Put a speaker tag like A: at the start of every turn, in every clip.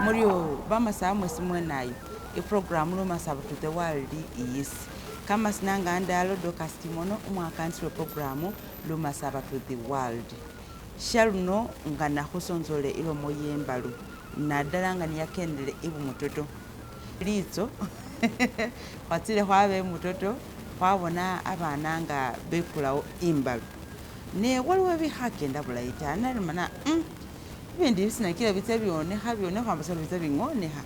A: Muryo bamasaba mwesi mwenayo iprogramu Lumasaba to the World iyisi kamasina nga ndalo Dorcas Kimono umwakanisi we programu Lumasaba to the World. Shaluno nga nakhusonzole ilomo yembalu nadala nga niyakendele ibumutoto litso khwatsile khwaba emutoto khwabona abana nga bekulawo imbalu ne waliwo bikhakenda bulayi ta nalimana ibindu ibi sinakila bitsa bionekha bionekha khwambasa bitsa bingonekha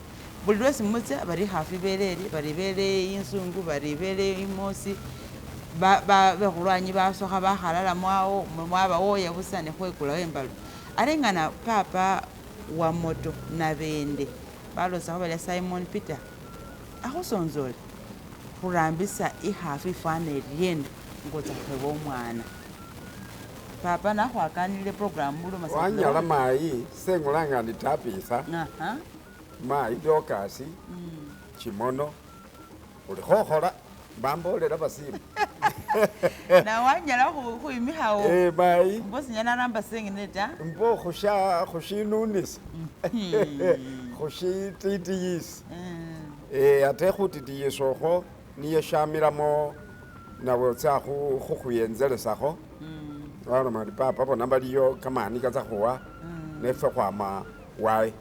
A: buli lwesi mutsa bari ikhafu ibele eri bari ibele insungu bari ibele imosi bekhulwanyi basokha bakhalala mwawo mwabawoya busa nekhwekulawo embalu ate nga na papa wa moto nabende balosakho balya Simon Peter akhusonzole khurambisa ikhafu ifwana iryena ngotsa khukheba omwana. Papa nakhwakanile program muluma
B: Wanyala mayi sengulanga ndi tapisa mayi Dorcas Kimono uli khokhola bambolela basimu
A: na wanyala khwimikhawo
B: mayi
A: mbo sinyala naramba sengene ta
B: mbo khushinunisa khushititiyisa ate khutitiyisa okhwo niye shamilamo nawe otsa khukhwiyenzelesakho waloma ori papa bona baliyo kamani katsa khuwa nefwe khwama wayi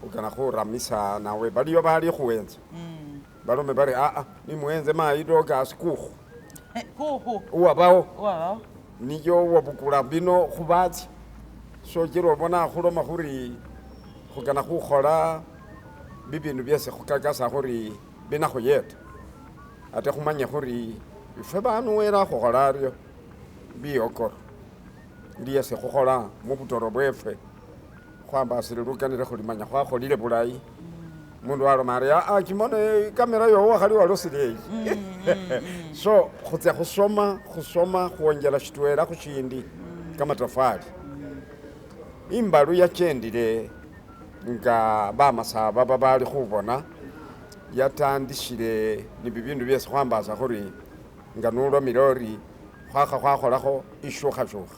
B: khukana khuramisa nawe baliyo bali khuwenza balome bari aa nimuwenze mayi Dorcas kukhu
A: kukhu
B: uwabawo
A: uwabawo
B: niyo wabukula bino khubatsi sokila obona khuloma khuri khukana khukhola bibindu byesi khukakasa khuri binakhuyeta ate khumanye khuri ifwe bandu wele akhukhola aryo biyokoro lyesi khukhola mubutoro bwefwe khwambasile lukanile khulimanya khwakholile bulayi mundu waloma ari aa Kimono ikamera yowo khali walosile eyi so khutsa khusoma khusoma khwongela shitwela khushindi kamatafari imbalu yakendile nga bamasaba babali khubona yatandishile ni bibindu byesi khwambasa khuri nga nulomile ori khwakha khwakholakho ishukhashukha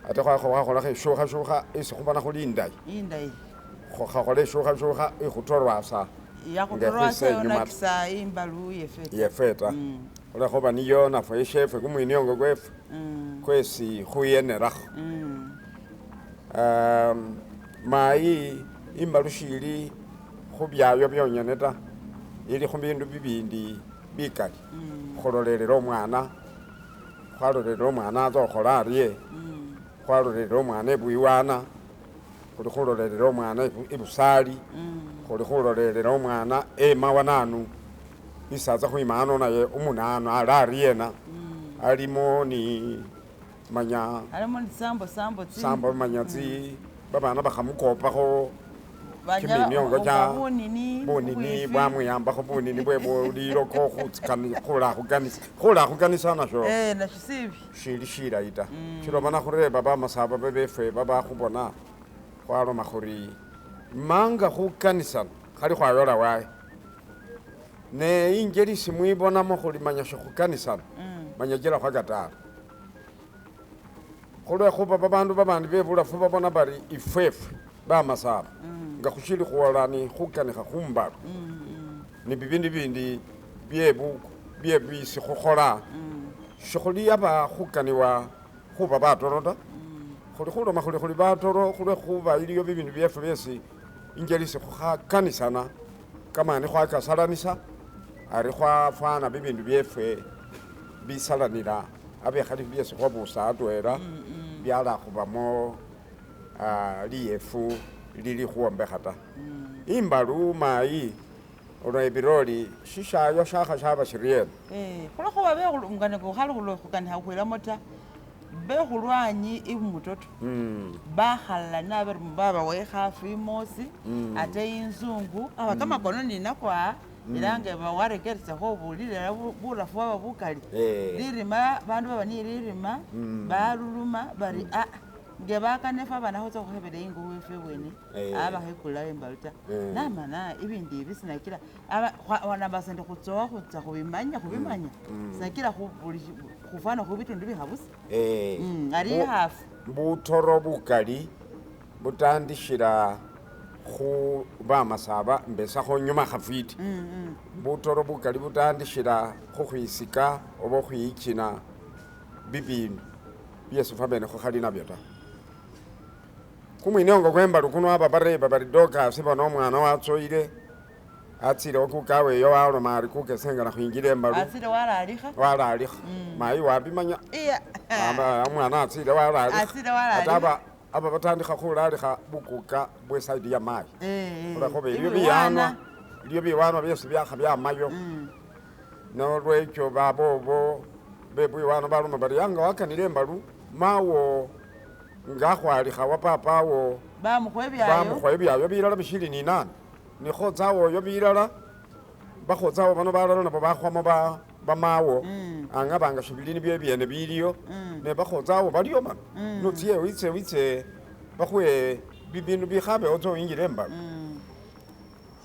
B: ate khwakha khwakholakho ishukhashukha isi khubona khuli indayi
A: indayi
B: khakhola ishukhashukha ikhutorwasa
A: yakhutorwasa yonakisa imbalu yefe
B: yefe ta khulwekhuba niyo nafwe ishefwe kumwiniongo kwefwe kwesi khuyenerakho mayi imbalu shili khubyayo byonyene ta ili khubindu bibindi bikali khulolelela omwana khwalolelela omwana atsa khukhola arye khwalolelela omwana ebwiwana khuli khulolelela omwana ibusali khuli khulolelela omwana emawa nanu isatsa khwima ano naye umunanu ali aryena alimo ni manya
A: alimo ni sambo sambo
B: sambo manya tsi babana bakhamukopakho kiminiongo kya bunini bwamuyambakho bunini bwe buliloko khulakhukanisa nasho
A: nasho sibi
B: shili shilayi ta shilobona khureba bamasaba bebefwe babakhubona khwaloma khuri manga khukanisana khali khwayola waye ne ingeli simwibonamo khulimanya shikhukanisana manya kila khwakatala khulwekhuba babandu babandi bebulafu babona bari ifwefwe bamasaba nga khushili khuwola ni khukanikha khumbalu ni bibindu bindi byebisi khukhola shikhuli aba khukaniwa khuba batoro ta khuli khuloma khuli khuli batoro khulwekhuba iliyo bibindu byefwe byesi ingeli sikhukhakanisana kamani khwakasalanisa ari khwafwana bibindu byefwe bisalanila abekhali byesi khwabusa atwela byalakhubamo liyefu lili khuwombekha ta imbalu mayi olwa ebiroli shishayo shakha shaba shiryena
A: khulwekhuba nga khali khukanikha khukhwilamo ta bekhulwanyi ibumutoto bakhalala nabari baba wekhafu imosi ate inzungu aba kamakono ninakwa era nga bawarekeresyakho bulila bulafu bwaba bukali lirima bandu baba ni lirima baluluma bari aa nge bakanefa abana khutsa khukhebela ingo wefwe bwene abakhekulawo embalu ta namana ibindu ibi sinakila nambasa ndi khutsowa khutsa khubimanya khubimanya sinakila khufwana khubitundu bikhabusa ari ikhafu.
B: Butoro bukali butandishila khu bamasaba mbesakho nyuma khafwiti. Butoro bukali butandishila khukhwisika oba khukhwiyichina bibindu byesi fwabene khukhali nabyo ta. Kumwiniongo kwe mbalu kuno aba bareba bari Dorcas bona umwana watsoyile atsile wakukawe eyo waloma ari kuka ese ngana khwinjila embalu.
A: Atsile walalikha.
B: Walalikha. Mayi wabimanya.
A: Iya.
B: Amba umwana atsile walalikha.
A: Atsile walalikha.
B: Ate aba aba batandikha khulalikha bukuka bwe side ya mayi. Khulwekhuba iliyo biyanwa, iliyo biwanwa byesi byakha byamayo. Nolwekyo babobo bebwiwanwa baloma bari anga wakanile embalu mawo nga akhwalikha wa papawo
A: Bamukhwa ebyayo.
B: Bamukhwa ebyayo bilala bishili ninani nikhotsawo oyo bilala bakhotsawo bano balala nabo bakhwamo bamawo anga banga shibili nibyo ebyene biliyo ne bakhotsawo baliyo bano notsye witse witse bakhuwe bibindu bikhabewo tso winjile embalu.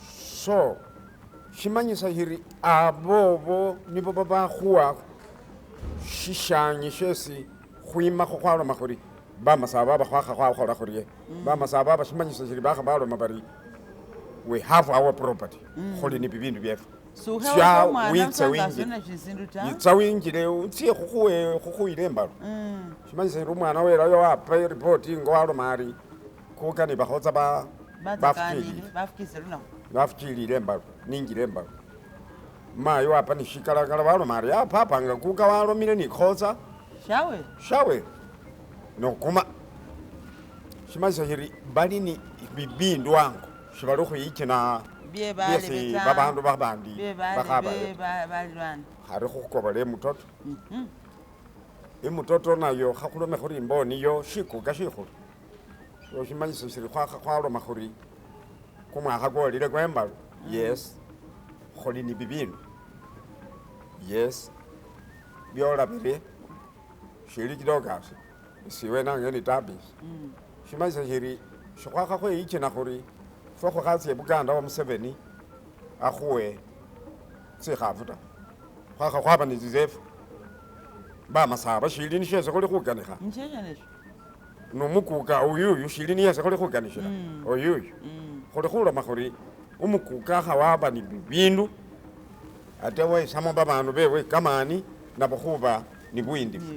B: So shimanyisa shiri abobo nibo babakhuwa shishanyi shesi khwimakho khwaloma khuri bamasaba aba khwakha khwakhola khurye. Bamasaba aba shimanyisa shiri bakha baloma bari we have our property khuli ni bibindu byefe.
A: Sukha omwana witse winjire
B: yitsa winjire utsie khukhuwe khukhuyila embalu. Shimanyisa shiri umwana welayo wapa eripoti ingo waloma ari kuka ni bakhotsa bafuchilile. Bafuchilile embalu ninjile embalu. Mayi wapa ni shikalakala waloma ari papa nga kuka walomile ni khotsa
A: shawe
B: shawe nokuma. Shimanyisa shiri bali ni bibindu ango shibali khuyichina byesi babandu babandi bakhabayo. Khari khukobola emutoto. Emutoto nayo khakhulome khuri imbo niyo shikuka shikhulu. So shimanyisa shiri khwaloma khuri kumwakha kwolile kwembalu. Yes. Khuli ni bibindu. Yes. Byola biri shili kidogo siwe nange ni tabis. Shimanyisa shiri shikhwakha khweyichina khuri fwe khukhatsia Buganda wa Museveni akhuwe tsikhafu ta. Khwakha khwaba ni tsisefu. Bamasaba shili nishesi khuli khukanikha. Nomukuka oyuyu shili niyesi khuli khukanishila. Oyuyu. Khuli khuloma khuri umukuka khawaba ni bibindu ate wesamo babandu bewe kamani nabo khuba ni buwindifu.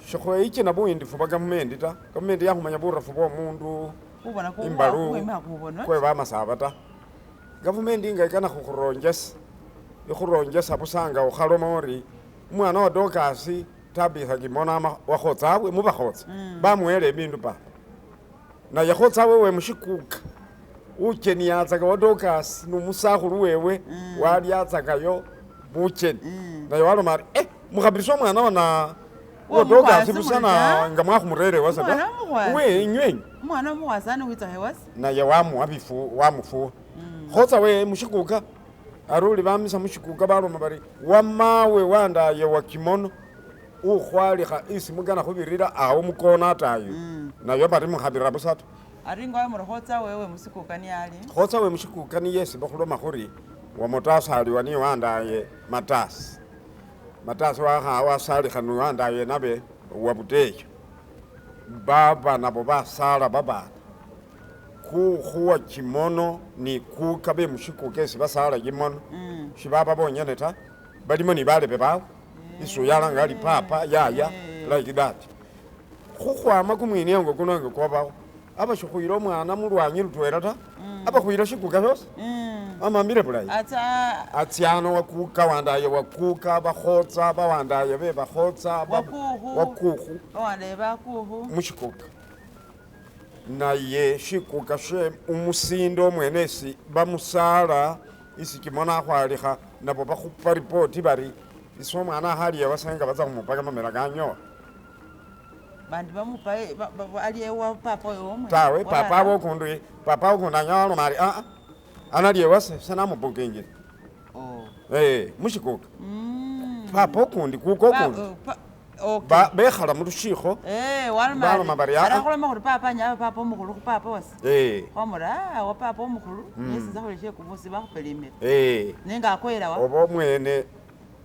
B: Shikhweyichina buwindifu bwa gavumenti ta. Gavumenti yakhumanya burafu bwo mundu imbalu kwe bamasaba ta. Gavumenti nga ikana khukhuronjesa ikhuronjesa busanga ukhaloma ori umwana wa Dorcas Tabitha Kimono ama wakhotsawe mubakhotsa bamuwele ebindu papa naye khotsawe we mushikuka ucheniyatsaka wa Dorcas numusakhulu wewe walyatsakayo bucheni naye waloma ari mukhabirisa omwana wana wa Dorcas busana nga mwakhumurere wasa ta we inywenyi
A: umwana omukhwasani witsa hewasi
B: naye wamuwa bifu wamufuwa khotsa we mushikuka aruli bamisa mushikuka baloma bari wamawe wandaye wa Kimono ukhwalikha isi mukana khubirira awo mukona atayo nayo bari mukhabirira busata
A: ari ngowe muri khotsa wewe musikuka ni ali
B: khotsa we mushikuka ni yesi bakhuloma khuri wamotasi aliwa ni wandaye matasi matasi wakha wasalikha ni wandaye nabe wabuteyo baba nabo basala babana kukhuwa kimono ni kuka be mushikuka esi basala kimono shibaba bonyene ta balimo ni balebe bawe isuyalanga ali papa yaya like that. Khukhwama kumwiniongo kuno nga kwabawo aba shikhuyila omwana mulwanyi lutwela ta aba khuyila shikuka shosi amambile bulayi atsyano wakuka wandaye wakuka bakhotsa bawandaye be bakhotsa wakukhu
A: bawandaye bakukhu
B: mushikuka naye shikuka she umusindo omwene esi bamusala isi Kimono akhwalikha nabo bakhupa ripoti bari isi omwana akhaliye wasenga batsa khumupa kamamela kanyowa
A: bandi bamupa aliye wa papa oyo omwene
B: tawe papa wokundi papa wokundi anyaloma ari analiye wase senamubukingile mushikuka papa okundi kuka okundi bekhala mulushikho baloma bari
A: alakholoma khuri papa anyaba papa omukhulu khu papa wase khwamura wa papa omukhulu nisinza khuli shekumusi bakhupela imere nenga akoyela wa
B: oba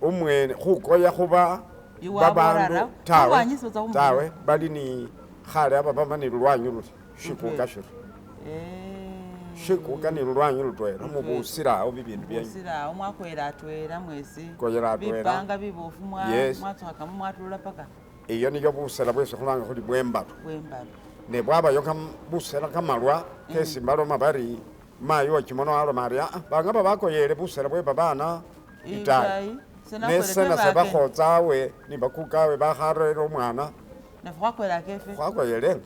B: omwene khukoya khuba Babandu tawe tawe bali ni khale aba baba ni lulwanyi luri shikuka shiri shikuka ni lulwanyi lutwela mubusila awo bibindu byenyu
A: busila mwakwela atwela mwesi
B: Koyela atwela.
A: bipanga bibofu
B: Yes.
A: mwatsukhakamo mwatulula paka
B: Iyo niyo busela bwesi khulanga khuli bwembalu
A: bwembalu
B: ne bwabayo busela kamalwa kesi baloma bari mayi wakimono aloma ari aa bangaba bakoyele busela bwe babana itayi nesena sebakhotsawe ni bakukawe bakharera omwana
A: nafwe khwakwela kefe
B: khwakoyele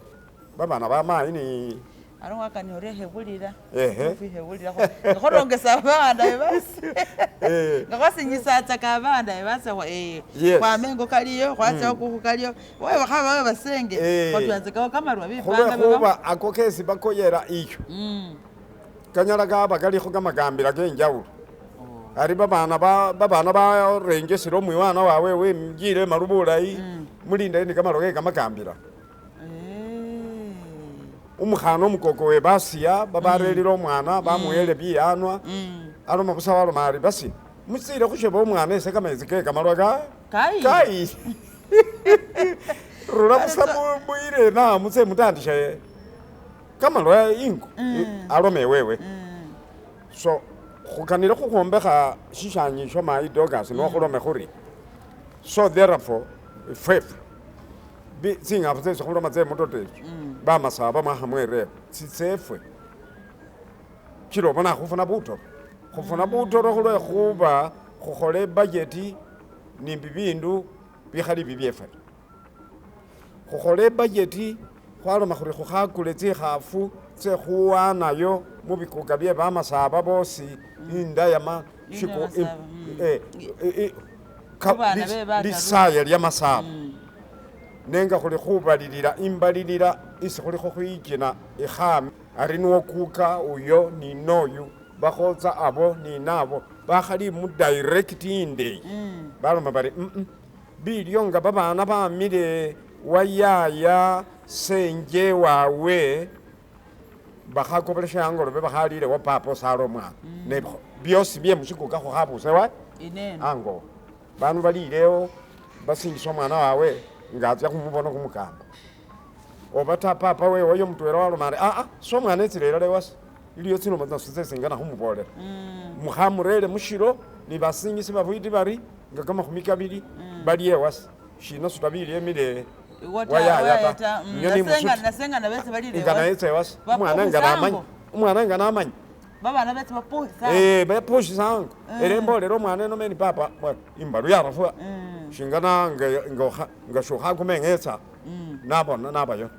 B: babana bamayi ni
A: aro wakani orekhebulila
B: Ehe.
A: khwihebulila ngakhorongesa babana bebasi
B: Eh.
A: nga khwasinyisatsa abana bebasi
B: Yes.
A: khwama engo kaliyo khwatsa kukhu kaliyo webakhaba webasenge
B: Eh.
A: khwatwanzikawo kamalwa bipanga
B: khulwekhuba ako kesi bakoyela iyo kanyala kaba kalikho kamakambila kenjawulo ari babana babana barengesele omwiwana wawe wemjile emalu bulayi mulindele ni kamalo ke kamakambila umukhana omukoko we basiya babarelile omwana bamuwele biyanwa aloma busa waloma ari basi mutsile khusheba omwana ese kametsi ke kamalwa ka
A: Kayi.
B: kayi rura busa mwile na mutse mutandishe kamalwa ingo alome wewe so khukanile khukhwombekha shishanyi sho mayi Dorcas nokhulome khuri so therefore ifwefwe tsing'afu tsesi khuloma tse mutoto etso bamasaba mwakhamwerere tsitsefwe kila obona khufuna butoro khufuna butoro khulwekhuba khukhola ebudget ni bibindu bikhali bibyefwe ta khukhola ebudget khwaloma khuri khukhakule tsikhafu tsekhuwanayo mubikuka bye bamasaba bosi indayama
A: Inda masaba, Khubana be bataru.
B: lisaya lya masaba nenga khuli khubalilila imbalilila isi khulikho khwichina ikhami ari niwo kuka uyo ni noyu bakhotsa abo ni nabo bakhali mudirect indeyi baloma bari bilyo nga babana bamile wayaya senje wawe bakhakobelesha angolobe bakhalile wa papa osala omwana ne byosi bye mushikuka khukhabuse wa
A: ineno
B: ango bandu balilewo basingisa omwana wawe nga atsya khumubona kumukamba oba ta papa wewe oyo mutwela waloma ari aa so omwana etsile elala ewase iliyo tsilomo naso tsesingana khumubolela mukhamurere mushilo nibasingisi bafwiti bari nga kamakhumi kabili bali ewase shina suta bilyo emile wayaya ta nyo ni musuti
A: nasenga nabetse balile
B: nga naye etsa ewase
A: Bapuha
B: omwana nga namanya
A: musango.
B: omwana nga namanya
A: babana betse bapuhisa
B: bapushisa ango ela embolele omwana eno meni papa imbalu yarafwa shingana nga shokhakumeng'etsa nabona nabayo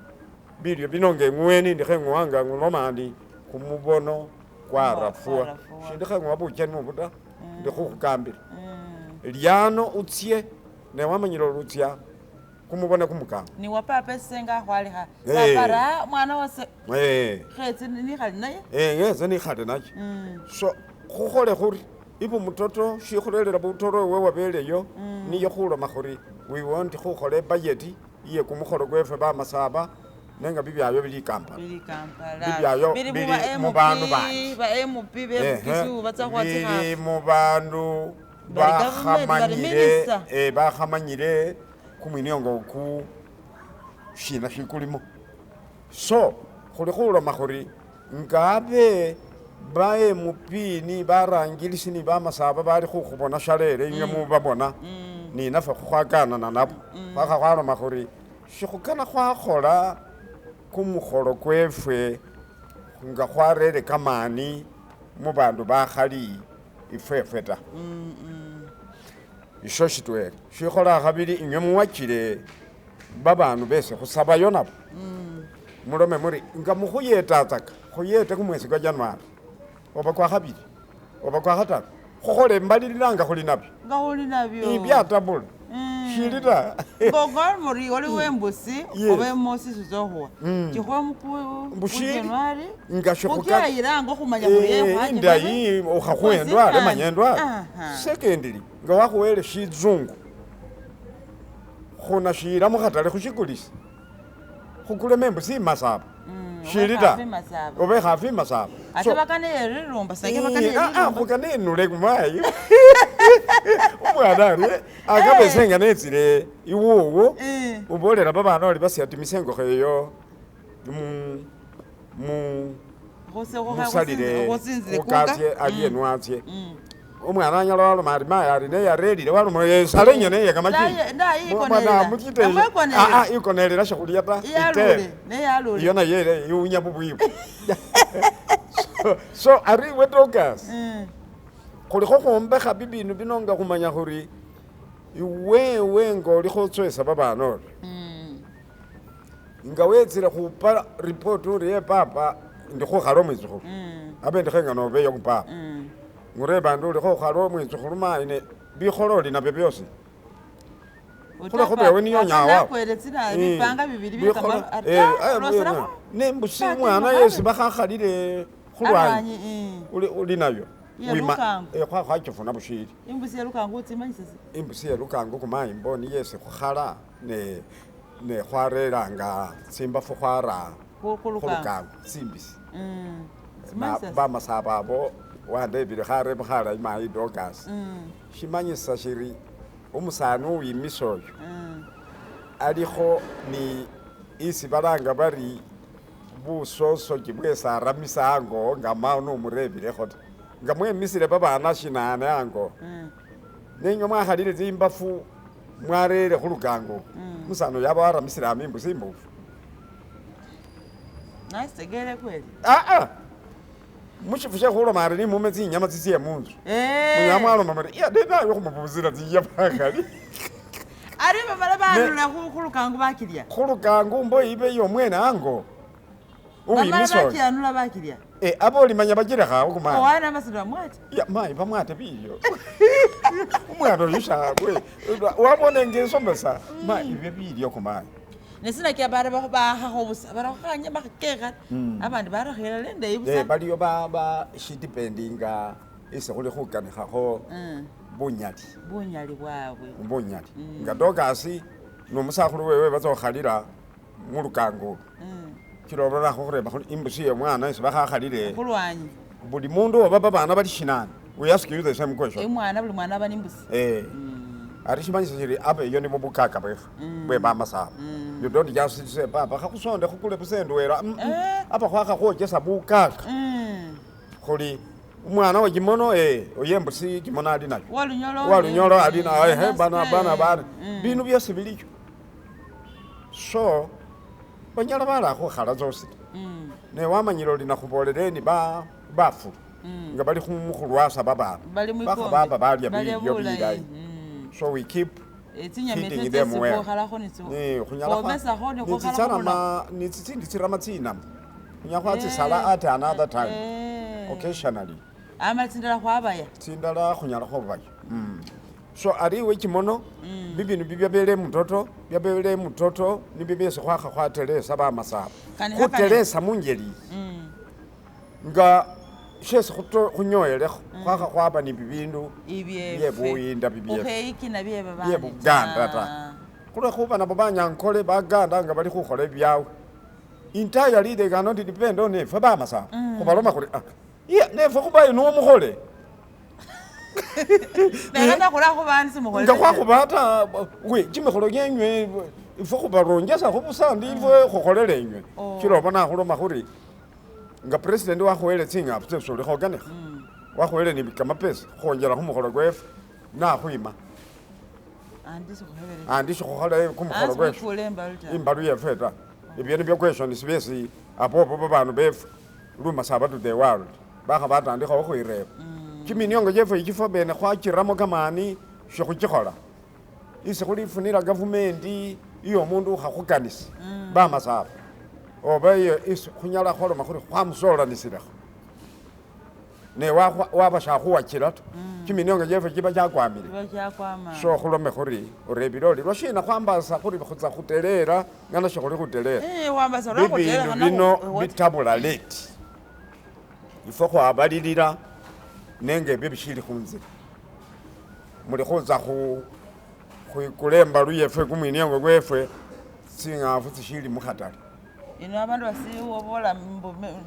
B: bilyo bino ngeng'uweni ndi kheng'uwa nga ng'uloma ndi kumubono kwarafwa
A: Kwarafwa.
B: shindi kheng'uwa bucheni mubu ta ndi khukhukambila lyano utsye newamanyile ori utsya kumubone kumukamba
A: ni wa papa esenga akhwalikha
B: Eh.
A: papa ra mwana wase khetsi nikhali naye
B: ngetse nikhale naye so khukhole khuri ibu mutoto shikhurelela butoro ewe wabeleyo niyo khuloma khuri we want khukhola ebudget iye kumukholo kwefwe bamasaba nenga bibyayo bili Kampala
A: bili Kampala
B: Bibyayo
A: bili
B: bili
A: mu
B: mu bandu bandi.
A: ba MP bebukisu batsa khuwa
B: bili
A: tsikhafu
B: mu bandu
A: Bali government, bali
B: bakhamanyile
A: minister.
B: bakhamanyile kumwiniongo ku shina shikulimo so khuli khuloma khuri ngabe ba MP ni barangilisi ni bamasaba bali khukhubona shalele inywe mubabona ninafwe khukhwakanana nabo khwakha khwaloma khuri shikhukana khwakhola kumukholo kwefwe nga khwarere kamani mubandu bakhali ifwefwe ta isho shitwela shikhola khabili inywe muwachile babandu besi khusabayo nabo mulome muri nga mukhuyetatsaka khuyete kumwesi kwa January oba kwa khabili oba kwa khataru khukhole embalilila nga khuli nabyo
A: nga khuli nabyo
B: ibyatabula shili ta
A: ngoga muri waliwo embusi
B: Yes.
A: oba emosi sizokhuwa chikhuwa
B: Mbushili.
A: mujanuari
B: Nga shikhuka-
A: khukyayilanga okhumanya khuri
B: indayi okhakhuwa endwale manya endwale secondly nga wakhuwele shizungu khuna shila mukhatale khushikulisa khukulemo embusi imasaba shili ta oba ikhafu imasaba
A: ate bakane yerirumba sake bakane yerirumba
B: khukane enule mayi Umwana ari akabese nga netsile iwowo ubolela babana ori basyatimisa engokho eyo musalile khukatye alye nwatye. Omwana anyala waloma ari mayi ari neyarelile waloma esale ingene iye kamaki. Ikonelela shekhulya ta itere iyo nayo iwunya bubwibo. So ari iwe Dorcas khulikho khwombekha bibindu bino nga khumanya khuri iwewe nga olikho otswesa babana ori nga wetsile khupa report ori e papa ndi khukhala omwitsukhulu abe ndikho nga nobeyo khupapa ngureba ndi olikho khukhala omwitsukhulu mayi ne bikhola oli nabyo byosi khulwekhuba ewe niyo onyawa nembusi umwana yesi bakhakhalile khulwanyi uli nayo wima khwakhwachifuna bushili imbusi ye lukangu kumayi mboni yesi khukhala ne ne khwarelanga tsimbafu khwara khulukangu tsimbisi bamasaba abo wandebile kharebo khalayi mayi Dorcas shimanyisa shiri omusani uwimisa oyo alikho ni isi balanga bari busosoki bwesi aramisa ango nga mawo nomurebilekho ta nga mwemisile babana shinane ango nenywe mwakhalile tsimbafu mwarere khulukango umusani oyo aba waramisile amo imbusi imbofu.
A: Nasitegele kweli.
B: Mushifo she khuloma ari nimume tsinyama tsitsye munzu munyala mwaloma muri iya nenayo khumubusila tsinyama akhali.
A: Ari bamala banula khulukangu bakilya.
B: Khulukangu mbo ibe yomwene ango
A: uwimisa oyo. Bakianula bakilya.
B: Aba olimanya bakilekhawo kumani.
A: Owana basila bamwate.
B: Ya mayi bamwate bilyo. Umwana oyu shabwe wabona nga esomesa mayi ibyo bilyo kumani.
A: Nesina bana bakhakho busa barakho khanyama khakekha abandi barakho elala endayi busa.
B: Baliyo ba shidependinga isi khuli khukanikhakho bunyali.
A: Bunyali bwabwe.
B: Bunyali. Nga Dorcas nomusakhulu wewe batsokhalila mulukango. Kila olola khureba khuri imbusi ye mwana isi bakhakhalile.
A: Khulwanyi.
B: Buli mundu oba babana bali shinane. We ask you the same question.
A: Umwana buli mwana aba nimbusi.
B: Ari shimanyisa shiri abe iyo nibo bukaka bwefu bwe bamasaba. You don't just say papa khakhusonde khukule busendu wera. Aba khwakha khwochesa bukaka. Khuli umwana wa kimono oye embusi kimono ali nayo. Walunyolo ali nayo bana bana bana. Binu byosi biliyo. So banyala bala khukhala tsosi. Ne wamanyile oli nakhuboleleni ba bafu. Nga bali khulwasa babana. Bakha balya bilyo bilayi. So we keep feeding them well. Nitsitsindi tsirama tsinama. Khunyala khwatsisala at another time. Occasionally.
A: Amala tsindala khwabaya.
B: Tsindala khunyala khubaya. So ariwe kimono bibindu bibyabele mutoto byabele mutoto nibyo byesi khwakha khwatelesa bamasaba. Khutelesa munjeli. Nga shesi khunyoyelekho khwakha khwaba ni bibindu byebuyinda bibyefu byebuganda ta khulwekhuba nabo banyankole baganda nga bali khukhola ebyawe entirely they cannot depend on efwe bamasaba khubaloma khuri nefwe khubayo niwo mukhole nga khwakhuba ta we kimikholo kyenywe ifwe khubaronjesakho busandi ifwe khukholele enywe kila obona khuloma khuri nga president wakhuwele tsing'afu tsefwe olikho okanikha wakhuwele ni kamapesa khukhwongela khumukholo kwefu nakhwima andi sikhukhola kumukholo kwefu imbalu yefwe ta ebyo nibyo questions byesi abobo babandu befu lumasaba to the world bakha batandikhawo khwireba kiminiongo kyefwe ikifo bene khwakiramo kamani shikhuchikhola isi khulifunila gavumenti iyo omundu ukhakhukanisa bamasaba oba iyo isi khunyala khwaloma khuri khwamusolanisilekho ne waba shakhuwachila ta kiminiongo kyefwe kiba kyakwamile so khulome khuri orebile oli lwashina khwambasa khuri khutsa khutelera ngana shikhuli khutelera bibindu bino bitabula late ifwe khwabalilila nenga ebyo bishili khunzila muli khutsa khwikula embalu yefwe kumwiniongo kwefwe tsing'afu tsishili mukhatale.
A: Ino abandu basiwobola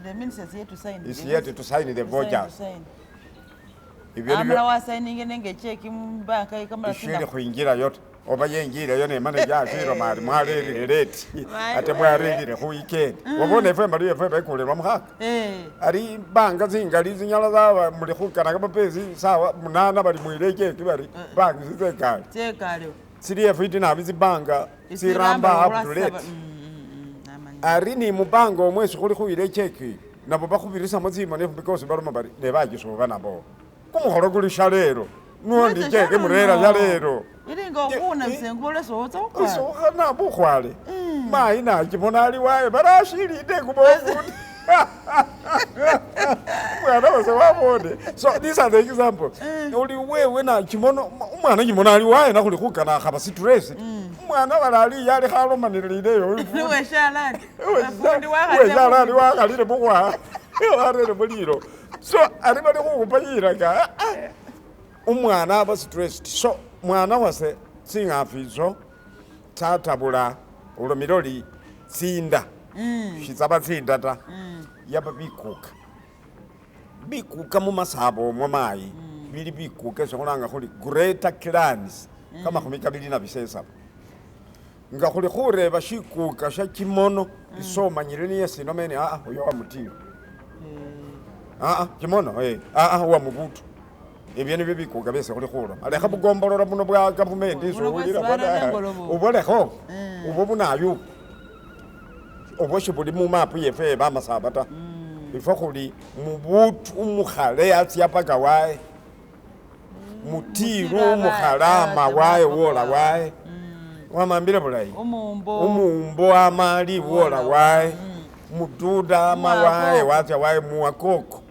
A: the minister is yet to sign.
B: Is yet to sign the vouchers. Ibyo nibyo-
A: Amala wasayininge nenge echeki mubanka kamala
B: ishili khwinjilayo ta oba yenjileyo nemane yashiloma ari mwarerire late
A: Mwayi
B: ate mwarerire khuwikendi wabona efwe embalu yefwe bekulelwa mukhaka
A: Eh.
B: ari banga tsingali tsinyala tsaba muli khukana kamapesi sawa munana bali mwile echeki bari bangi sitsekale
A: Tsekale.
B: tsili efwiti nabi tsibanga tsiramba up to late ari ni mubanga omwesi khuli khuyila echeki nabo bakhubirisamo tsimoni because baloma bari nebakisuba nabo kumukholo kuli shalelo nuwo ndi cheki murera shalelo
A: Ilinga okhuna bisengu bolesa owotsa khukwala.
B: usukhana bukhwale mayi nakibona ali waye barashilinde kubofundi mwana wase wabone so these are the examples uli wewe nakimono umwana kimono ali waye nakhuli khukana akhaba stress umwana balali yali khalomanilileyo
A: Niwe shalani. Fundi
B: weshalani wakhalile mukhwa warere mulilo so ari bali khukhupa yilaka umwana aba stressed so mwana wase tsing'afu itso tsatabula ulomile oli tsinda shitsaba tsinda ta yaba bikuka bikuka mumasabo omwo mayi bili bikuka esi khulanga khuli greater clans kamakhumi kabili na bisesaba nga khuli khureba shikuka sha kimono isomanyile niye sinomene aa uyo wamutilo aa kimono eh aa wamubutu ebyo nibyo bikuka byesi khuli khuloma lekha bugombolola buno bwa gavumenti
A: Buno bwesi
B: isuwulila
A: barara engolobo.
B: ubulekho ubwo bunayu obwo shibuli mumapu yefe yebamasaba ta ifwe khuli mubutu umukhale atsya paka waye mutilu
A: Mutilu aba-
B: umukhale ama
A: atsya
B: waye
A: paka
B: wola
A: waye.
B: waye wamambile bulayi
A: Umumbo.
B: umumbo amali wola waye mududa ama waye
A: Muwakoko.
B: watsya waye muwakoko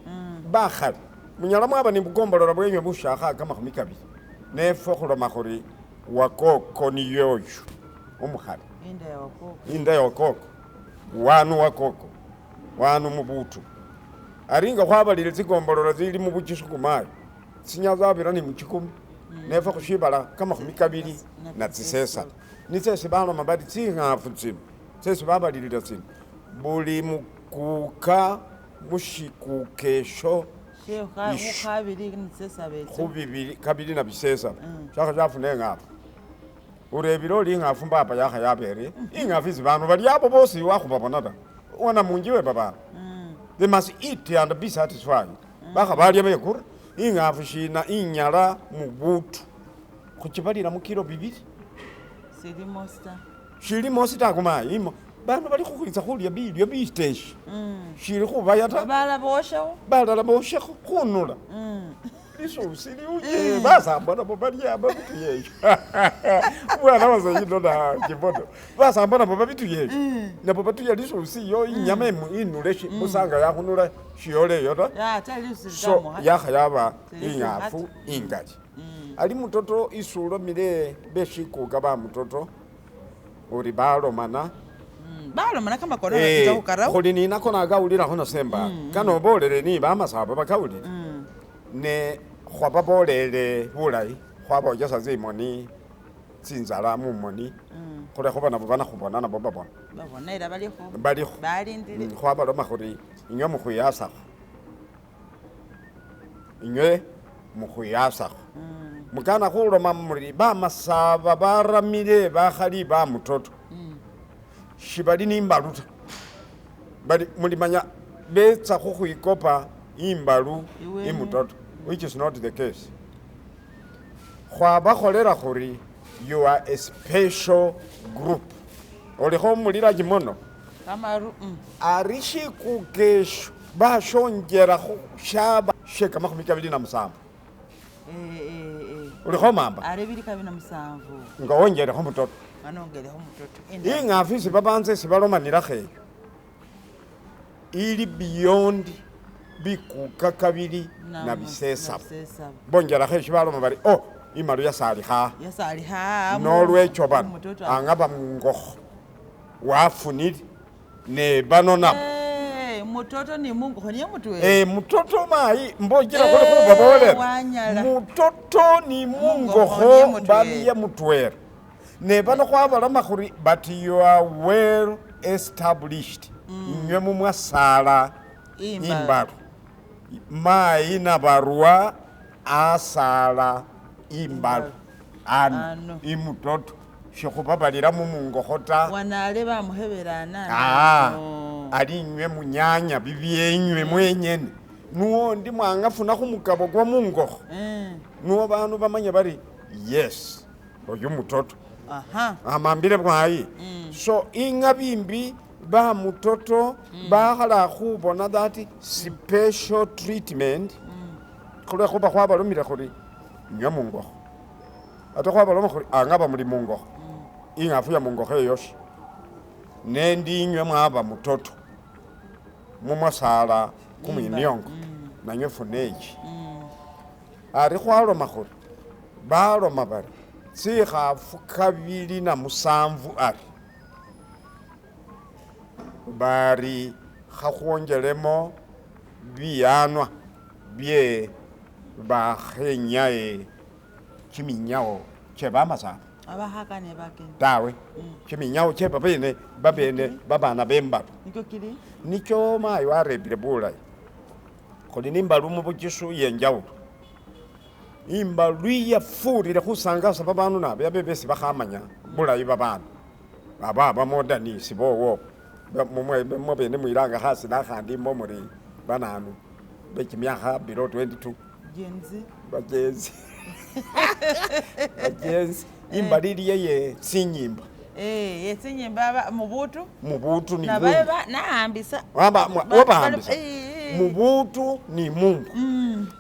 B: bakhale munyala mwaba ni bugombolola bwenywe bushakha kamakhumi kabili nefwe khuloma khuri wakoko niyoyu umukhale
A: Inda ya wakoko.
B: inda yakoko wanu wakoko wanu mubutu ari nga khwabalile tsigombolola tsili mubuchisukumayo tsinya tsabira ni muchikumi nefwe khushibala kamakhumi kabili na tsisesaba nitsesi baloma bari tsing'afu tsino tsesi babalilila tsino buli mukuka mushikuka esho
A: Shekha
B: Ish.
A: khukhabili nitsesaba etso.
B: khubibili kabili na bisesaba shakha shafuna eng'afu urebile oli ing'afu mbapa yakha yabere ing'afu isi bandu bali abo bosi wakhubabona ta wana munji we babandu they must eat and be satisfied bakha balya bekura ing'afu shina inyala mubutu khuchibalila mukilo bibili
A: Silimo sita.
B: shilimo sitakumayi imo bandu bali khukhwitsa khulya bilyo biteshi shili khubaya ta
A: Balala boshawo.
B: balala boshekho khunula lisusi liuje basamba nabo balya babituyeyo umwana wase yino na kibono basamba nabo babituyeyo nabo batuya lisusi iyo inyama inule musanga yakhunula shiyoleyo ta
A: Ya tali lisusi
B: so
A: tamuha.
B: yakha yaba
A: Lisusi
B: ing'afu ingali ali mutoto isulomile beshikuka ba mutoto uri balomana
A: Balomana kamakono
B: Eh,
A: kitsa khukarao.
B: khuli ninako nakawulilakho nosemba kanobolele ni bamasaba bakawulile ne khwababolele bulayi khwabokesa tsimoni tsinzala mumoni khule khuba nabo banakhubona nabo babona
A: Babona ila balikho.
B: balikho
A: Balindile.
B: Khwabaloma khuri inywe mukhwiyasakho inywe mukhwiyasakho mukana khuloma muri bamasaba baramile bakhali bamutoto shibali nimbalu ta bali mulimanya betsa khukhwikopa imbalu
A: Iwene.
B: imutoto which is not the case khwabakholela khuri you are a special group olikho mulila kimono
A: Kamaru.
B: ari shikuka esho bashongelakho shaba she kamakhumi kabili na musambu
A: Eh eh eh.
B: ulikho mamba
A: Are bili kabili na musanvu.
B: nga wongelekho mutoto
A: Anongelekho mutoto.
B: ing'afu isi babanza esi balomanilakho eyo ili beyond bikuka kabili na bisesaba
A: Bisesaba.
B: bongelakho esho baloma bari o imalu yasalikha
A: Yasalikha.
B: nolwecho bano
A: Mutoto.
B: angaba mungokho wafunile ne bano nabo
A: Eh, mutoto ni mungu khoniye mutwela.
B: Eh, mutoto mayi mbojela khuli
A: Eh,
B: khubabolela
A: wanyala.
B: mutoto ni
A: Mungokho niye
B: mungokho
A: mutwela.
B: baniye mutwela ne bano khwabaloma khuri but you are well established inywe mumwasala
A: Imbalu.
B: imbalu mayi nabarwa Asala imbalu ano
A: Ano.
B: imutoto shikhubabalilamo mungokho ta.
A: Wanale bamukhebela anana.
B: Ah, ali inywe munyanya bibyenywe mwenyene nuwo ndi mwangafuna khumukabo kwa mungokho nuwo bandu bamanya bari yes oyu mutoto.
A: Aha.
B: Amambile bwayi. So ingabimbi bamutoto bakhala khubona that special treatment khulwekhuba khwabalomile khuri nywe mungokho ate khwabaloma khuri angaba muli mungokho ing'afu ya mungokho eyoshi nendi inywe mwaba mutoto mumwasala kumwiniongo nanywe funechi ari khwaloma khuri baloma bari tsikhafu 27 ari bari khakhwongelemo biyanwa bye bakhenyaye kiminyawo kye bamasaba
A: Abakhakane bakene.
B: Tawe kiminyawo kye babene babene babana bembalu.
A: Nikyo kili.
B: Nikyo mayi warebile bulayi khuli nimbalu mubuchisu yenjawulo imbalu yafurile khusangasa babandu nabi abe besi bakhamanya bulayi babana aba bamodanisi bowo mwabene mwilanga khasi nakhandi imbo muri bananu bekimyakha below 22.
A: Gen Z.
B: Bagenzi bagenzi imbalu iliyo ye tsinyimba.
A: Eh, yetsinyimba mubutu.
B: Mubutu ni
A: Nabaye
B: mumbo.
A: nahambisa.
B: Wabahambisa mubutu ni mumbo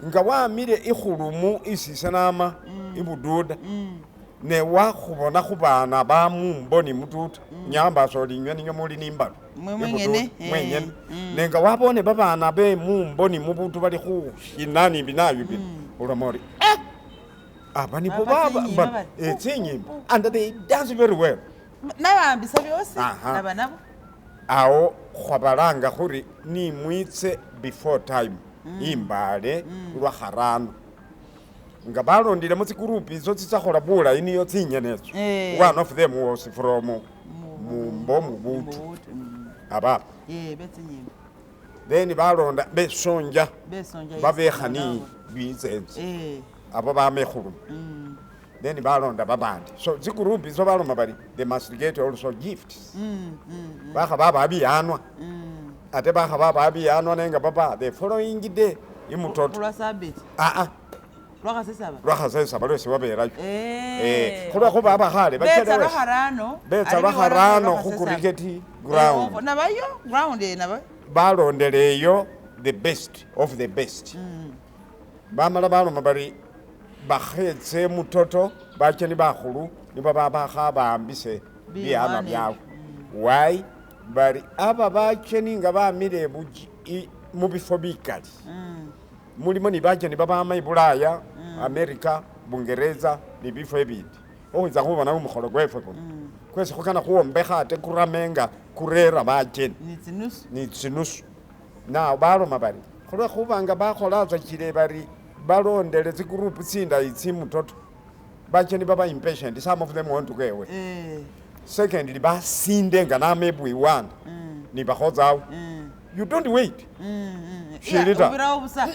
B: nga wamile ikhulumu isise nama ibududa ne wakhubona khubana ba mumbo ni mututa nyamba solinywe ninywe muli nimbalu.
A: Mwe mwenyene,
B: Ibududa, mwenyene nenga wabone babana be mumbo ni mubutu bali khushina nimbi nayo bino uloma ori aba nibo
A: Baba
B: baba
A: tsinyimba bari.
B: tsinyimba and they dance very well.
A: Nabambisa byosi.
B: Aha.
A: Naba nabo.
B: Awo khwabalanga khuri nimwitse before time imbale lwa kharano nga balondilemo tsigurupu itso tsitsakhola bulayi niyo tsinyene etso. One of them was from mumbo mubutu.
A: Mubutu.
B: Ababa
A: Eh, betsinyimba.
B: then balonda besonja.
A: Besonja.
B: Babekhani bitsenze. Abo bama ekhuluma then balonda babandi so tsigurupu itso baloma bari they must get also gifts bakha baba biyanwa ate bakha baba biyanwa nenga baba the following day imutoto.
A: Khulwa sabiti.
B: Aa.
A: Lwakhasesaba.
B: Lwakhasesaba lwesi wabelayo.
A: Khulwekhuba
B: abakhale
A: betsa
B: bachelewesha.
A: lwakharano.
B: Betsa lwakharano khu cricket ground.
A: Nabayo ground nabayo.
B: Balondeleyo the best of the best bamala baloma bari bakhetse mutoto bacheni bakhulu nibo babakhabambise biyanwa
A: Biyanwa
B: byawe why bari aba bacheni nga bamile buji mubifo bikali mulimo ni bacheni babama ibulaya America Bungereza ni bifo ebindi okhwitsa khubona khumukholo kwefwe kuno kwesi khukana khuwombekha ate kurame nga kurera bacheni.
A: Ni tsinusu.
B: Ni tsinusu na baloma bari khulwekhubanga bakhola bari balondele tsigurupu tsindayi tsimutoto bacheni baba impatient, some of them want to go away. Secondly basinde nga nama ebwiwana nibakhotsawo you don't wait. Shilita.
A: Ubirawo busa.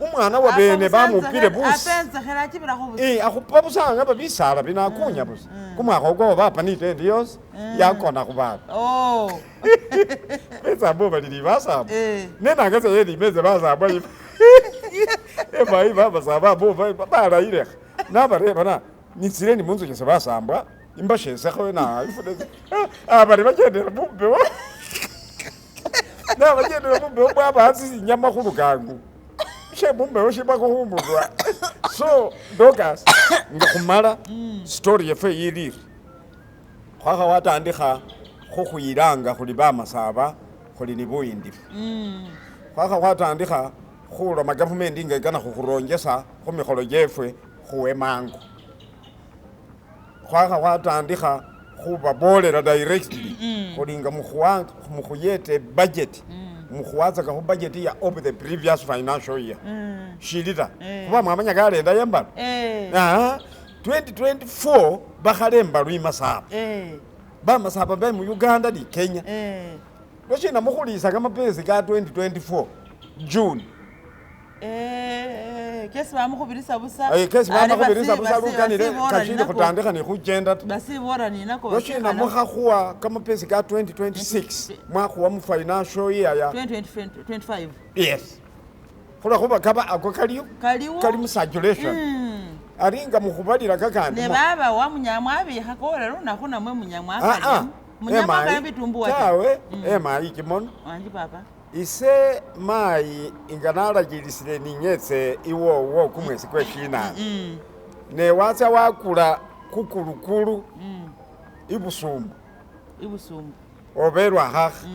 B: Umwana wabene bamupile busi.
A: Apenzekhela achibirakho busa.
B: Akhupa busa nga babisala binakunya busa kumwakha okwo bapa nitendi yosi yakona khubana.
A: Oh.
B: Besamba balili basamba nenanga seyeli imeze basamba emayi babasamba abo balayilekha nabareba na nitsile ni munzu kyese basambwa imbashesekho na bari bachendela mumbewo nabachendela mumbewo bwaba inyama khulukangu she mumbewo shibako khumurwa so Dorcas nga khumala story yefe yilire khwakha watandikha khukhwilanga khuli bamasaba khuli ni buyindifu khwakha khwatandikha khuloma gavumenti nga ikana khukhuronjesa khumikholo kyefwe khuwe mangu khwakha khwatandikha khubabolela directly khuli nga mukhuyete budget mukhuwatsaka khu budget ya of the previous financial year shilita khuba mwamanya kalenda yembalo. 2024 bakhala embalu imasaba bamasaba be mu Uganda ni Kenya lwashina mukhulisa kamapesa ka 2024 June.
A: Eh, kesi bamukhubirisa busa.
B: Kesi
A: Ari
B: bamakhubirisa
A: basi-
B: busa
A: basi-
B: lukanile
A: basibora
B: kashili
A: ninako.
B: khutandikha ni khuchenda ta.
A: Basibora ninako.
B: Lwashina mukhakhuwa kamapesi ka 2026 mwakhuwa mu financial year ya
A: 2025.
B: Yes, khulwekhuba kaba ako kaliyo.
A: Kaliwo.
B: Kali mu circulation. Ari nga mukhubalila kakandi
A: Ne baba wa munyamwabikha kola lunakhu namwe
B: Ah, ah.
A: munyamwakalya. Munyamwakalya
B: Emayi.
A: bitumbuwa ta.
B: Tawe, emayi kimono.
A: Wanji papa.
B: Ise mayi nga nalagilisile ninyetse iwowo kumwesi kwe shinana, ne watsa wakula kukulukulu ibusumbu
A: Ibusumbu.
B: oba elwakhakha,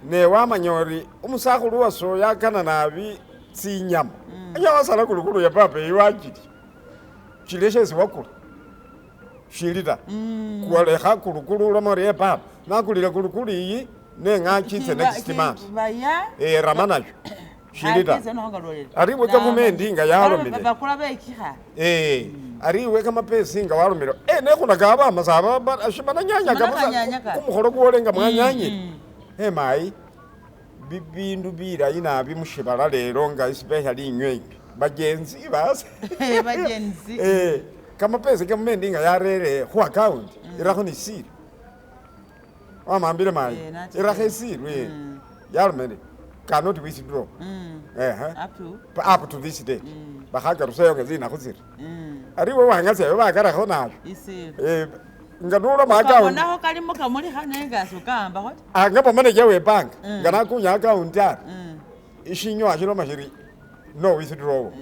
B: ne wamanya ori umusakhulu waso yakana nabi tsinyama, anya wasala kulukulu ya papa eyi wachilya, shilya shesi wakula shili ta. Kwalekha kulukulu uloma ori e papa nakulile kulukulu iyi neng'achitse next month.
A: Baya.
B: Rama nacho shili ta. Ari we gavumenti nga yalomile.
A: Bakula bekikha.
B: Ari iwe kamapesi nga walomile nekhunaka bamasaba shibananyanyaka busa
A: Shibanakanyanyaka.
B: kumukholo kwole nga mwanyanyile. Emayi, bibindu bilayi nabi mushibala lelo nga especially inywe bagenzi basi.
A: Bagenzi.
B: Kamapesi gavumenti nga yarere khu account irakho ni siri wamambile mayi.
A: Nati-
B: Irakho esiri yalomele cannot withdraw. Ehe.
A: Up to.
B: Up to this date bakhakarusayo nga zinakhu ziri ari we wangasyayo bakarakho nabyo.
A: Isiri.
B: Nga nuloma account
A: Kabonakho kalimo kamulikha nenga sokambakho.
B: Anga manager we bank nga nakunya account ari ishinywa shiloma shiri no withdrawal,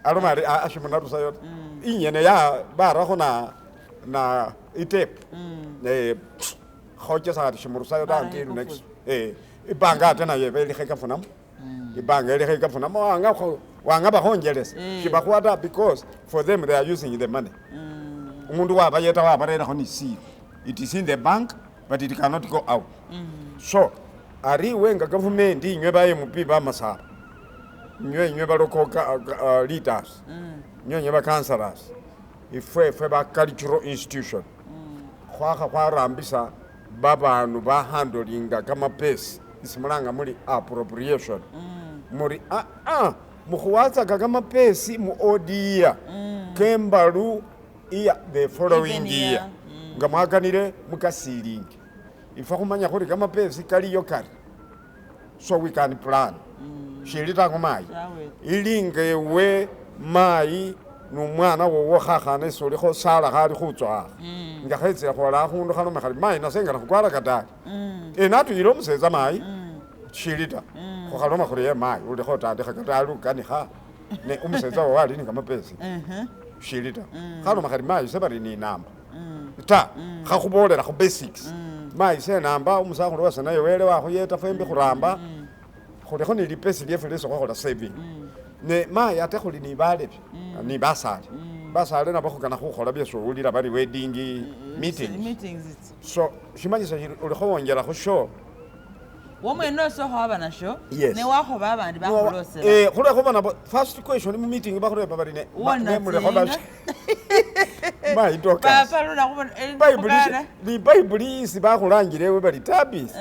B: aloma ari ashimunarusayo ta, inyene ya barakho na itape khochesa ari shimurusayo ta
A: Bara
B: until
A: ikufuli.
B: next ibanga ate nayo iba ilikho ikafunamo, ibanga ilikho ikafunamo wanga wanga bakhonjelesa. Shibakhuwa ta because for them they are using the money. Umundu wabayeta wabarerekho ni siri, it is in the bank but it cannot go out. So ari iwe nga gavumenti, inywe ba MP bamasaba, inywe ba local leaders, inywe ba councillors, ifwe ba cultural institution khwakha khwarambisa babandu bahandolinga kamapesi isimulanga muli appropriation, muri aa mukhuwatsaka kamapesi mu odd year kembalu iya the following
A: Even
B: year
A: year.
B: Nga mwakanile mukasilingi, ifwe khumanya khuri kamapesi kaliyo kari so we can plan. Shili mayi.
A: Tawe.
B: Ili nga ewe mayi numwana wowo khakhana esi ulikho sala khali khutswakha nga khetsile khola akhundu khalome khali mayi nase nga nakhukwara katari natuyile omusetsa mayi shili ta, khukhaloma khuri ye mayi ulikho otandikha katari ukanikha ne umusetsa wowo ali ni kamapesi shili ta, khaloma khali mayi se bari ninamba ta, khakhubolela khu basics mayi se namba omusakhulu wase naye wele wakhuyeta fwembi khuramba khulikho ni lipesi lyefe lyesi khwakhola saving ne mayi ate khuli ni balebi ni basale, basale nabo khukana khukhola byesi owulila bari wedding meetings.
A: Meetings itsi.
B: So shimanyisa shiri ulikho wongela khu show.
A: Womwene osokho waba nasho.
B: Yes.
A: Ne wakhoba abandi bakhulosela.
B: Khulwekhuba nabo first question mu meeting bakhureba bari ne
A: Wona
B: ne mulikho
A: tsinga.
B: Mayi Dorcas.
A: Papa luna khubona.
B: Bayibuli ni bayibuli isi bakhulangile ewe bari tabisi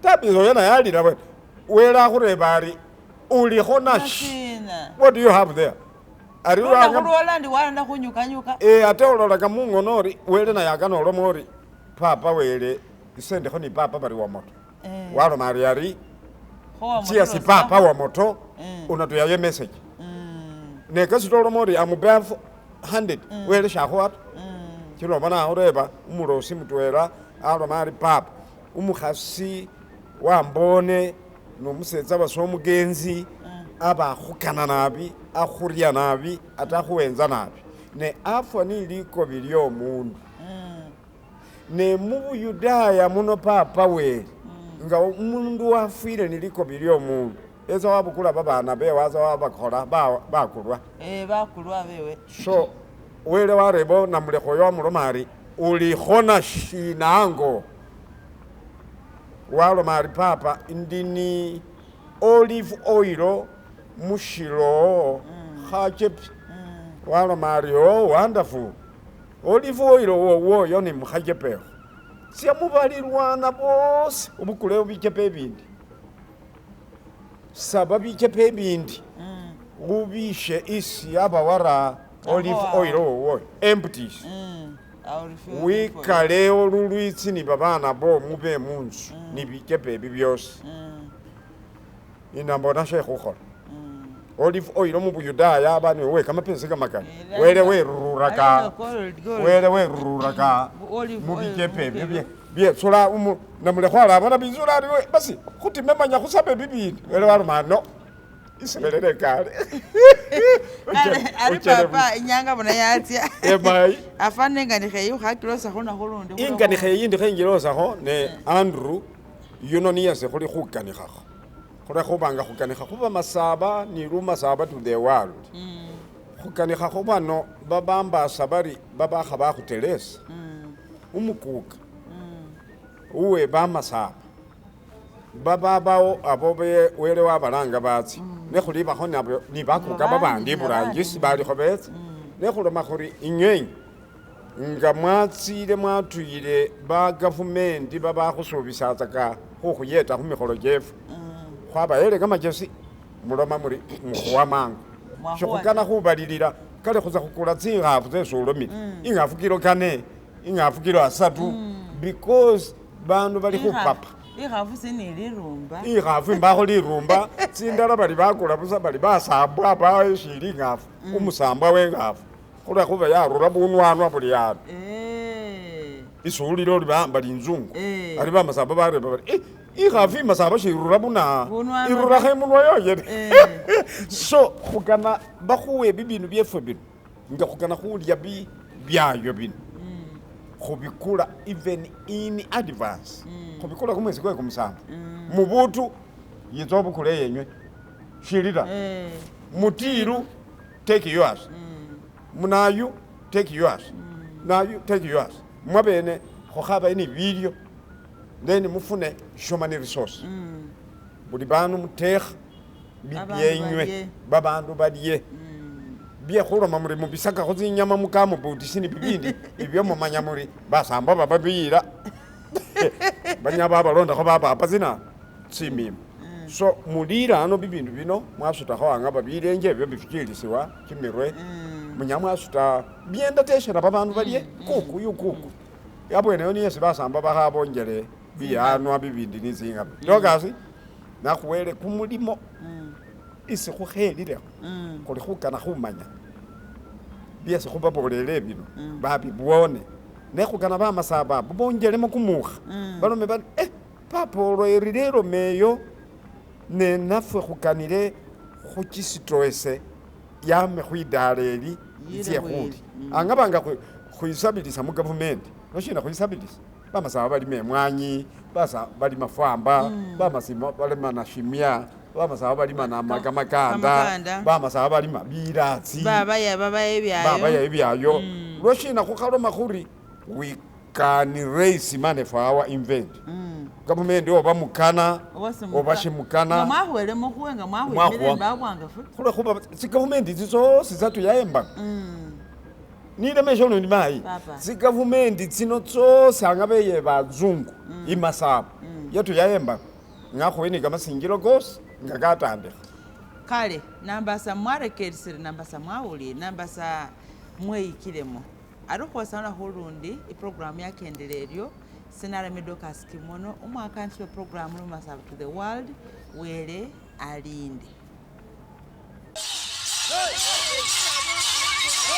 B: tabisi oyo naye alila bwe wele akhureba ari ulikho nashi?
A: Nasina.
B: What do you have there? Ari
A: Luna
B: wanga
A: khulwola ndi walanda khunyukanyuka.
B: Ate ololaga mungono ori wele naye akana oloma ori papa wele isendekho ni papa bari wamoto. Waloma ari
A: Kho
B: chia si papa wa moto unatuyayo message nekasita oloma ori amupe 100 wele shakhuwa ta chiloma nakhureba umulosi mutwela aloma ari papa umukhasi wambone nomusetsa wase omugenzi aba akhukana nabi akhurya nabi ate akhuwenza nabi ne afwa ni likobi lyomundu ne mubuyudaya muno papa wele nga umundu wafwile ni likobi lyomundu etsa wabukula babana bewe waza wabakhola bakulwa.
A: Bakulwa bewe.
B: So wele wareba namulekho oyo wamuloma ari ulikhona shinango, waloma ari papa ndi ni olive oil mushilo khachepi, waloma ari oh wonderful, olive oil wowoyo ni mukhachepekho sya mubalilwana bosi ubukule bichepe ibindi. Saba bichepe ibindi ubishe isi abawara olive
A: Aho
B: oil wowo empties. Wikalewo lulwitsi ni babana bo mube munzu ni bichepe ebi byosi inambona shekhukhola olive oil mubuyudaya aba niwe kamapesa kamakali wele werururaka wele werururaka mubichepe ebyo byetsula namulekhwa alabona bitsula ari basi khutime manya khusabe bibindi wele waloma no isebelele kale.
A: Ari papa inyanga bona yatsya
B: emayi
A: afana inganikha eyi khakilosa khulunakhu lundi.
B: Inganikha eyi ndi khenjilosakho ne Andrew yuno niyese khuli khukanikhakho khulwekhubanga khukanikha khuba masaba ni lumasaba to the world. Khukanikhakho bano babambasa bari babakha bakhutelesa umukuka uwe bamasaba bababawo abo wele wabalanga batsi nekhulibakho nabo ni bakuka babandi iburangisi balikho betsa nekhuloma khuri inywenyi nga mwatsile mwatuyile bagavumenti babakhusubisatsa khukhuyeta khumikholo kyefu khwabayele kamachesi muloma muri mukhuwa mangu shikhukana khubalilila kale khusa khukula tsinghafu tsesi ulomile inghafu kilo 4 inghafu kilo 3 because bandu bali khupapa.
A: Ikhafu sini lirumba.
B: Ikhafu imbakho lirumba tsindala bali bakula busa bali basambwa bashili inghafu umusambwa wenghafu khulwekhuba yarura bunwanwa buli ano isulile ori bahamba linzungu ari bamasamba bareba bari ikhafu imasamba shirura buna irurakho imunwa yoyene. So khukana bakhuwe bibindu byefwe bino nga khukana khulya byayo bino khubikula even in advance khubikula kumwesi kwe kumusambo mubutu yitsa obukule yenywe shilila mutiru take yours munayu take yours nayu take yours mwabene khukhabaye ni bilyo then mufune human resource buli bandu mutekha bibyenywe babandu balye byekhuloma muri mubisakakho tsinyama mukamubutisi ni bibindi ibyo mumanya muri basamba bababiyila banya babalondakho babapa tsina tsimima. So mulila ano bibindu bino mwasutakho anga babilenje ebyo bifuchilisiwa kimirwe munya mwasuta byendateshera babandu balye kuku yukuku yabweneyo niyesi basamba bakhabonjele biyanwa bibindi ni tsingabo dokasi nakhuwele kumulimo isi khukhelilekho khuli khukana khumanya byesi khubabolele bino babibwone nekhukana bamasaba abo bonjelemo kumukha balome bari papa olwerile elomeyo nenafwe khukanile khuchisitowese yame khwidala eli itsie khuli anga banga khwisabilisa mugavumenti noshina khwisabilisa bamasaba balima emwanyi balima fwamba bamasima balima nashimya bamasaba balima nakamakanda bamasaba balima bilatsi babaya ebyayo lwashina khukhaloma khuri we can raise money for our event. Government oba mukana oba shimukana
A: mwakhwelemo khuwenga mwakhwemile babwangafu
B: khulwekhuba tsigavumenti tsitsosi tsatuyayembaka nilemesha lundi mayi tsigavumenti tsino tsosi anga beye bazungu imasaba yatuyayembaka ngakhuwe ni kamasingilo kosi nga katandikha.
A: Kale nambasa mwarekeresere nambasa mwawuliye nambasa mweyikilemo ari khwosana khulundi iprogramu yakendele eryo sinarame Dorcas Kimono umwakanisi we programu Lumasaba to the world wele alinde.